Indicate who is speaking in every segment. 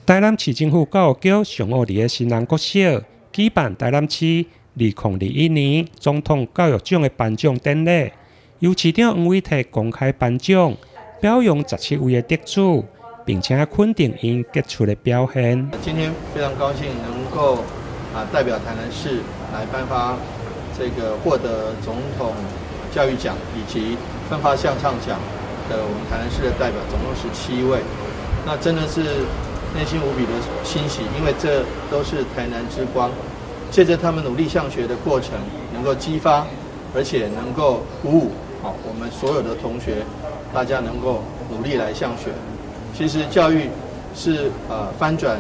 Speaker 1: 台南市政府教育局上午佇咧新南國小舉辦台南市2021年總統教育獎的頒獎典禮，由市長黃偉哲公開頒獎，表揚17位的得主，並且肯定𪜶傑出的表現。
Speaker 2: 今天非常高興能夠代表台南市來頒發這個獲得總統教育獎以及奮發向上獎的我們台南市的代表，總共17位。那真的是內心無比的欣喜，因為這都是台南之光。借著他們努力向學的過程，能夠激發，而且能夠鼓舞好我們所有的同學，大家能夠努力來向學。其實教育是翻轉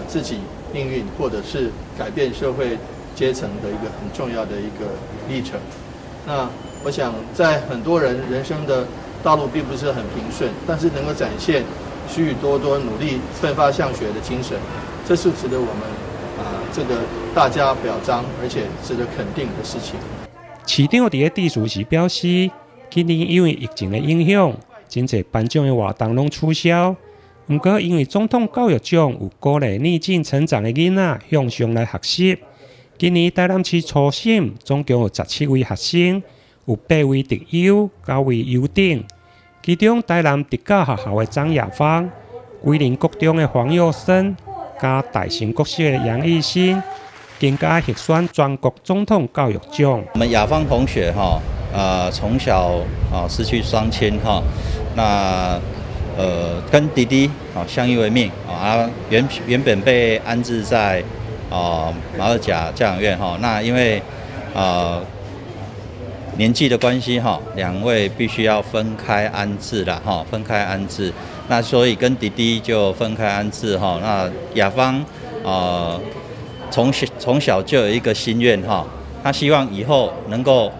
Speaker 2: 自己命運，或者是改變社會階層的一個很重要的一個歷程。那我想在很多人人生的道路並不是很平順，但是能夠展現許許多多努力奮發向學的精神，這是值得我們這個大家表彰，而且值得肯定的事情。
Speaker 1: 市長佇咧致辭時表示，今年因為疫情的影響，真濟頒獎的活動攏取消。毋過因為總統教育獎有鼓勵逆境成長的囡仔向上來學習，今年台南市初審總共有17位學生，有八位得優，九位優等。其中台南特教學校的張雅芳、龜苓國中的黃佑森、佮大成國小的楊藝新，更加獲選全國總統教育獎。
Speaker 3: 我們雅芳同學哈，從小失去雙親哈，那跟弟弟相依為命啊，原本被安置在馬二甲教養院哈，那因為年紀的關係哈，兩位必須要分開安置啦哈，分開安置。那所以跟弟弟就分開安置哈。那雅芳從小就有一個心願哈，他希望以後能夠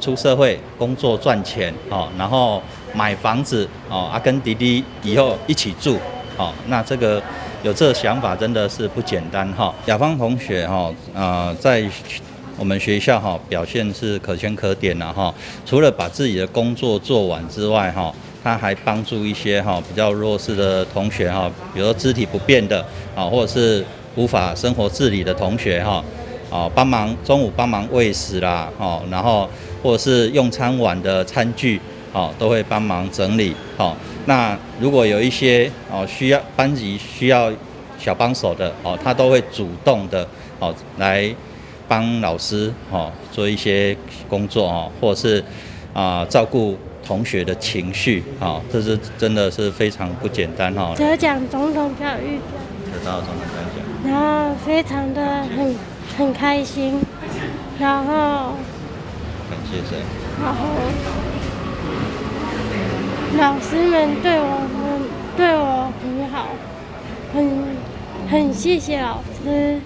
Speaker 3: 出社會工作賺錢哦，然後買房子哦跟弟弟以後一起住哦。那這個有這個想法真的是不簡單哈。雅芳同學哈在我們學校哈表現是可圈可點的哈，除了把自己的工作做完之外哈，他還幫助一些哈比較弱勢的同學哈，比如說肢體不便的啊，或者是無法生活自理的同學哈，啊幫忙中午幫忙餵食啦，哦，然後或者是用餐完的餐具哦，都會幫忙整理。哦，那如果有一些哦需要班級需要小幫手的哦，他都會主動的哦來幫老師哦做一些工作哦，或者是照顧同學的情緒啊，這是真的是非常不簡單哈。
Speaker 4: 得獎總統教育獎，
Speaker 3: 得到總統教育獎，
Speaker 4: 然後非常的很開心，然後
Speaker 3: 感謝誰？
Speaker 4: 然後老師們對我很好，很謝謝老師。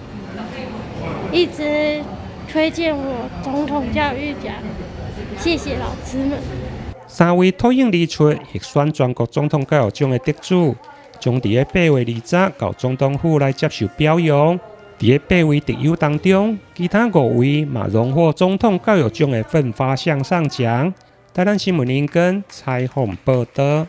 Speaker 4: 一直推薦我總統教育獎，謝謝老師們。
Speaker 1: 三位脫穎而出獲選全國總統教育獎的得主，將佇咧8月20到總統府來接受表揚。佇咧八位得優當中，其他五位嘛榮獲總統教育獎的奮發向上獎。台南新聞林根採訪報導。